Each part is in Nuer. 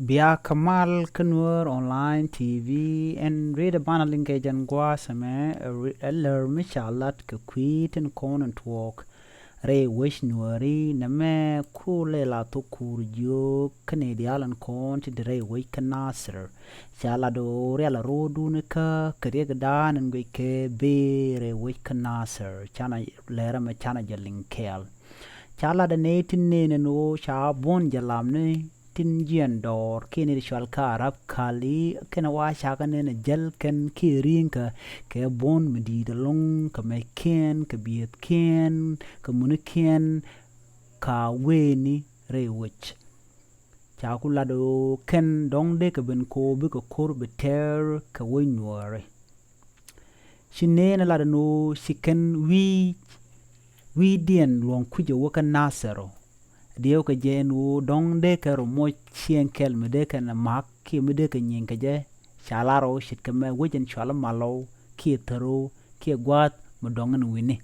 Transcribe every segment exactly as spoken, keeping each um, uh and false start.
Bia kɛ mal kä Nuer Online T V. Ɛn riet ɛ banɛ liŋ kɛ jɛn gua̱a̱th ɛmɛ, ɛ ri-, ɛ lär mi ca lat kɛ kui̱ tin kɔn in tuɔɔk rɛy wec Nuääri, nɛmɛ ku lɛ la thok kuur jiök kä nɛy diaal in kɔn ti di rɛy wec kä Nasir. Ca lat ɣöö rial a ro̱o̱dun kä kɛ riɛk dan in guic kɛ bëë rɛy wec kä Nasir. Canɛ lɛr ɛmɛ canɛ jɛ liŋ kɛɛl. Ca lat ɛ nɛy tin nɛn ɛn ɣöö ca buɔ̱n jɛ lamni tin jiɛn dɔɔr kiɛ nɛy ti cɔal kä Arab Kali, kɛnɛ wa ca kɛ nɛn ɛ jäl kɛn kiɛ ri̱i̱ŋkä kɛ buɔ̱n mi di̱i̱t ɛlɔ̱ŋ, kɛ mɛckiɛn, kɛ biëthkiɛn, kɛ munikiɛn, ka weni rɛy wec. Ca ku lat ɣöö kɛn dɔ̱ŋ dee kɛ ben ko̱o̱p bikɛ ko̱r bi tɛr kɛ wec Nuääri. Ci nɛn ɛ lat ɛn ɣöö ci kɛn wi̱i̱, wi̱i̱diɛn luɔ̱ŋ kui̱c ɛ wä kä Nasir ɔ. Diɛw kɛ jɛ ɛn ɣöö dɔ̱ŋ dee kɛ rɔ moc ciɛŋ kɛl mi dee kɛn ɛ ma̱k kiɛ mi dee kɛ nyiŋ kɛ jɛ. Ca lar ɣöö ce̱tkɛ mɛ wec ɛn cɔal i̱ Malɔw kiɛ Thäro̱w kiɛ gua̱a̱th mi dɔ̱ŋ ɛn wi̱ni.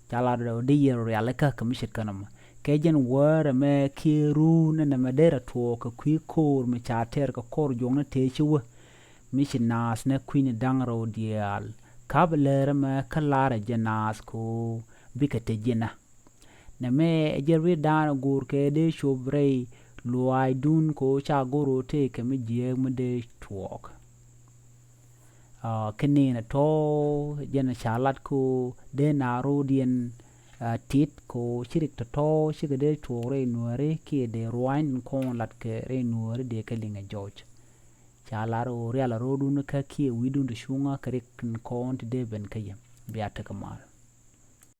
Ca lar ɣöö dee yɛ rɔ rialikä kɛ mi ce̱tkɛ nɔmɔ. Kɛ jɛn wäär ɛmɛ kiɛ run ɛn ɛmɛ dee rɔ tuɔɔk kɛ kui̱ ko̱o̱r mi ca tɛr kɛ kɔr juɔkni tëë ci wä. Mi ci naath nɛ kui̱ni da̱ŋ rɛw diaal. Ka bi lɛr ɛmɛ kä lar ɛ jɛ naath kɛ ɣöö bikɛ te ji̱nä. Nɛmɛ ɛ jɛn riet dan ɛ go̱o̱r kɛ dee cop rɛy luaaydun kɛ ɣöö ca go̱r ɣöö tëëkɛ mi jiääk mi dee tuɔɔk. Aa, kä nɛn ɛ tɔ̱ jɛn ɛ ca lat kɛ ɣöö dee na ro̱o̱diɛn, aa, tit kɛ ɣöö ci rik tɔ̱tɔ̱ cikɛ dee tuɔɔk rɛy Nuääri kiɛ dee ruaacni kɔn lat kɛ rɛy Nuääri dee kɛ liŋ ɛ jɔc. Ca lar ɣöö rial a ro̱o̱dun kä kiɛ wi̱i̱dun ti cuŋä kɛ rik kɔn ti dee ben kä yɛ. Bia tekɛ mal.